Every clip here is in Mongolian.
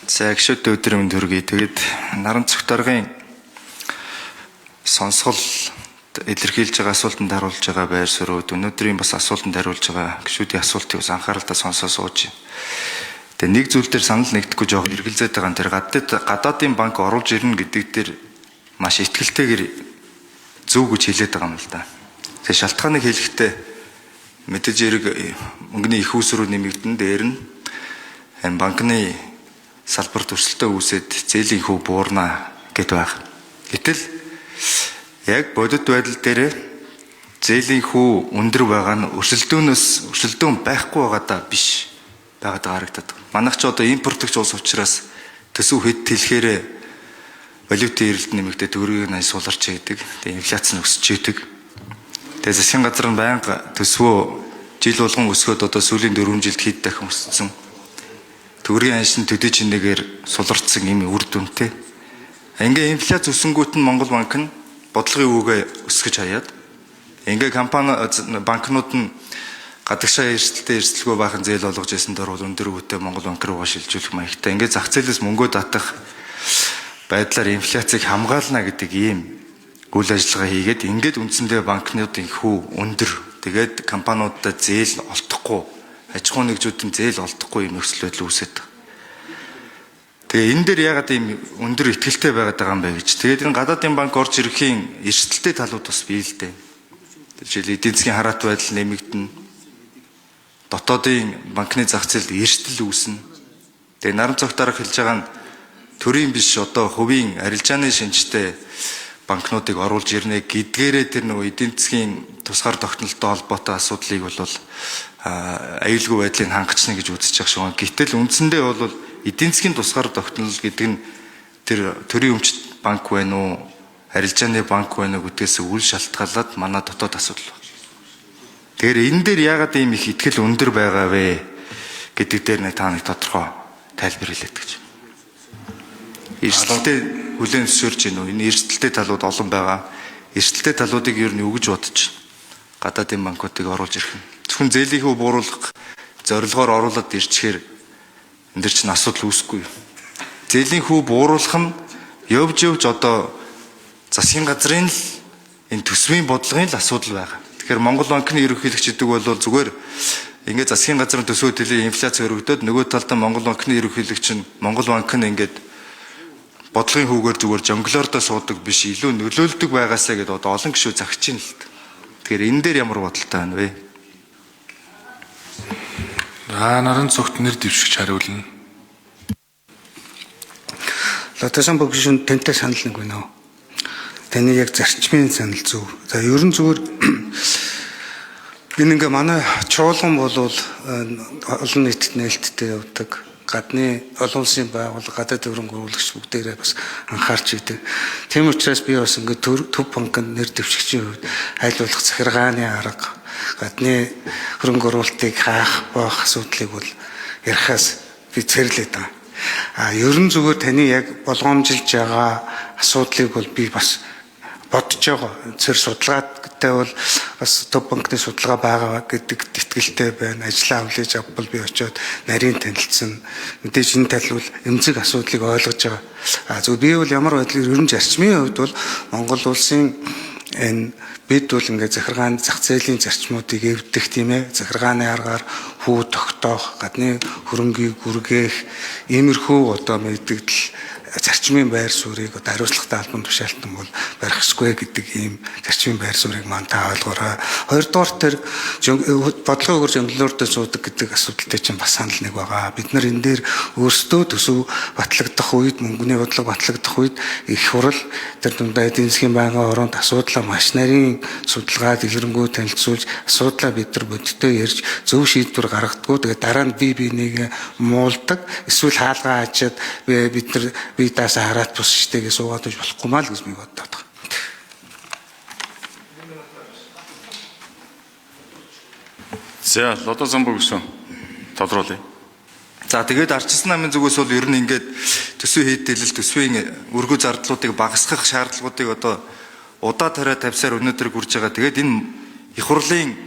За гişүүд өдөр мэнд хүргэе. Тэгээд наран цогт даргын сонсгол илэрхийлж байгаа асуултанд хариулж байгаа байр суурьуд өнөөдрийн бас асуултанд хариулж байгаа гişүүдийн асуултыг бас анхааралтай сонсоо сууж байна. Тэгээ нэг зүйл дээр санал нэгдэхгүй жоох эргэлзээд байгаа нь тэр гадаадын банк оруулж ирнэ гэдэг дээр маш итгэлтэйгээр зөв гэж хэлээд байгаа юм л да. Тэгээ шалтгааныг хэлэхдээ мэдээж хэрэг мөнгөний их усруу нэмэгдэн дээр нь энэ банкны салбарт өрсөлдөө үүсээд зээлийн хүү буурна гэд байх. Гэтэл яг бодит байдал дээр зээлийн хүү өндөр байгаа нь өрсөлдөөнөөс өрсөлдөөн байхгүй байгаадаа биш байгаад харагдаад. Манайх ч одоо импортлогч улс учраас төсөв хэд хэлэхээр валютын эрэлт нэмэгдээ төгрөгийг нь суларч идэг. Тэгээ инфляц нь өсөж идэг. Тэгээ засгийн газар нь байнга төсвөө жил болгон өсгөөд одоо сүүлийн 4 жилд хэд дахин өссөн. Төгрөгийн аншин төдий чинээгээр суларцсан юм үр дүнтэй. Ингээ инфляц өсөнгүүт нь Монгол банк нь бодлогын үүгээ өсгөж хаяад ингээ компани банкнууд нь гадагшаа эрсдэлтэй эрсдэлгүй баахан зээл олгож исэн дор бол өндөр өвтэй Монгол банк руугаа шилжүүлэх маягтай. Ингээ зах зээлээс мөнгөө татах байдлаар инфляцийг хамгаална гэдэг ийм үйл ажиллагаа хийгээд ингээд үндсэндээ банкнуудын хүү өндөр тэгээд компаниудад зээл олдохгүй аж ахуйн нэгжүүд нь зээл олдохгүй юм нөхцөл байдал үүсээд байгаа. Тэгээ энэ дээр ягаад ийм өндөр итгэлтэй байгаад байгаа юм бэ гэж. Тэгээд энэ гадаадын банк орж ирэхийн эрсдэлтэй талууд бас бий л дээ. Жишээл эдийн засгийн хараат байдал нэмэгдэнэ. Дотоодын банкны зах зээлд эрсдэл үүснэ. Тэгээ наран цогт дарга хэлж байгаа нь төрийн биш одоо хувийн арилжааны шинжтэй банкнуудыг оруулж ирнэ гэдгээрээ тэр нөгөө эдийн засгийн тусгаар тогтнолтой холбоотой асуудлыг бол аюулгүй байдлыг хангачна гэж үзэж байгаа шиг байна. Гэтэл үндсэндээ бол эдийн засгийн тусгаар тогтнол гэдэг нь тэр төрийн өмчт банк байна уу, арилжааны банк байна уу гэдгээс үл шалтгаалаад манай дотоод асуудал байна. Тэгэхээр энэ дээр яагаад ийм их итгэл өндөр байгаа вэ гэдэг дээр нэг та нэг тодорхой тайлбар хэлээд гэж. Эрсдэлтэй хүлээн зөвшөөрч гинүү. Энэ эрсдэлтэй талууд олон байгаа. Эрсдэлтэй талуудыг ер нь юу гэж бодож гадаадын банкуудыг оруулж ирэх юм. Зөвхөн зээлийн хүү бууруулах зорилгоор оруулаад ирчихээр энэ дэр чинь асуудал үүсэхгүй юу. Зээлийн хүү бууруулах нь явж явж одоо засгийн газрын л энэ төсвийн бодлогын л асуудал байгаа. Тэгэхээр Монгол банкны ерөнхийлөгч гэдэг бол зүгээр ингээд засгийн газрын төсвөө төлөв инфляц өргөдөөд нөгөө талдаа Монгол банкны ерөнхийлөгч нь Монгол банк нь ингээд бодлогын хүүгээр зүгээр жонглордоо суудаг биш илүү нөлөөлдөг байгаасаа гэдээ одоо олон гишүү загч байна л та. Тэгэхээр энэ дээр ямар бодолтой байна вэ? За наран цогт нэр дэвшигч хариулна. Лотосон богшин тантай санал нэг байна уу? Таны яг зарчмын санал зөв. За ерөн зүгээр энэ ингээ манай чуулган болвол олон нийтэд нээлттэй явдаг. Гадны олон улсын байгууллага, гадаад хөрөнгө оруулагч бүгдээрээ бас анхаарч идэг. Тийм учраас би бас ингээ төв банкнд нэр дэвшигчийн хувьд аль болох захиргааны арга, гадны хөрөнгө оруулалтыг хаах, боох асуудлыг бол ярихаас би цэрлээд байгаа. А ерөн зүгээр таны яг болгоомжилж байгаа асуудлыг бол би бас бодож байгаа. Цэр судалгаатай бол бас төв банкны судалгаа байгаа гэдэгт итгэлтэй байна. Ажлаа хүлээж авбал би очиод нарийн танилцсан. Мэдээж энэ тал бол эмзэг асуудлыг ойлгож байгаа. А зөв би бол ямар байдлаар ерөн зарчмын хувьд бол Монгол улсын энэ бид бол ингээд захиргааны зах зээлийн зарчмуудыг эвдэх тийм захиргааны аргаар хүү тогтоох, гадны хөрөнгийг үргээх иймэрхүү одоо мэдэгдэл зарчмын байр суурийг одоо хариуцлагатай албан тушаалтан бол барих ёсгүй гэдэг ийм зарчмын байр суурийг маань та ойлгоорой. Хоёрдугаар тэр бодлогын өгөр жонглордоо суудаг гэдэг асуудалтай чинь бас санал нэг байгаа. Бид нар энэ дээр өөрсдөө төсөв батлагдах үед, мөнгөний бодлого батлагдах үед их хурал тэр дундаа эдийн засгийн байнгын ороонд асуудлаа маш нарийн судалгаа дэлгэрэнгүй танилцуулж асуудлаа бид нар бодиттой ярьж зөв шийдвэр гаргадаггүй. Тэгээд дараа нь бие биенийг муулдаг эсвэл хаалгаа ачаад бид нар би даасаа хараат бус штэ гэж суугаад байж болохгүй маа л гэж би боддог. За Лодо Замбуу гэсэн тодруулъя. За тэгээд Арчилсан намын зүгээс бол ер нь ингээд төсвийн хийдэлэл төсвийн өргө зардлуудыг багасгах шаардлагуудыг одоо удаа тариа тавьсаар өнөөдөр гүрж байгаа. Тэгээд энэ их хурлын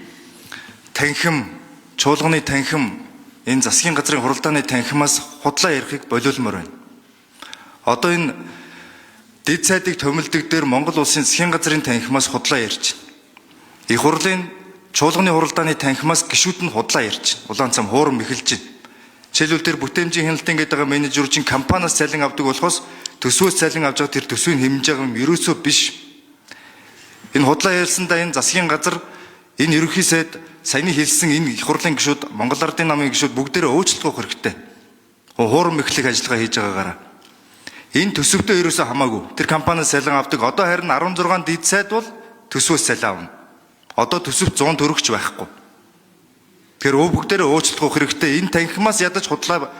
танхим, чуулганы танхим Энэ засгийн газрын хуралдааны танхимаас худлаа ярихыг болиулмаар байна. Одоо энэ дэд сайдыг томилдог дээр Монгол улсын засгийн газрын танхимаас худлаа ярьж байна. Их хурлын чуулганы хуралдааны танхимаас гишүүд нь худлаа ярьж байна. Улаан цам хуурам эхэлж байна. Жишээлбэл тэр бүтээмжийн хяналтын гэдэг байгаа менежер чинь компаниас цалин авдаг болохоос төсвөөс цалин авч байгаа тэр төсвийг хэмжиж байгаа юм ерөөсөө биш. Энэ худлаа ярьсандаа энэ засгийн газар, энэ ерөнхий сайд, саяны хэлсэн энэ их хурлын гишүүд, Монгол Ардын намын гишүүд бүгдээрээ уучлалт гуйх хэрэгтэй. Хуурам эхлэх ажиллагаа хийж байгаагаараа. Энэ төсөвтөө ерөөсөө хамаагүй. Тэр компаниас цалин авдаг. Одоо харин 16 дид сайд бол төсвөөс цалин авна. Одоо төсөвт 100 төгрөгч байхгүй. Тэгэхээр өө бүгдээрээ уучлалт гуйх хэрэгтэй. Энэ танхимаас ядаж худлаа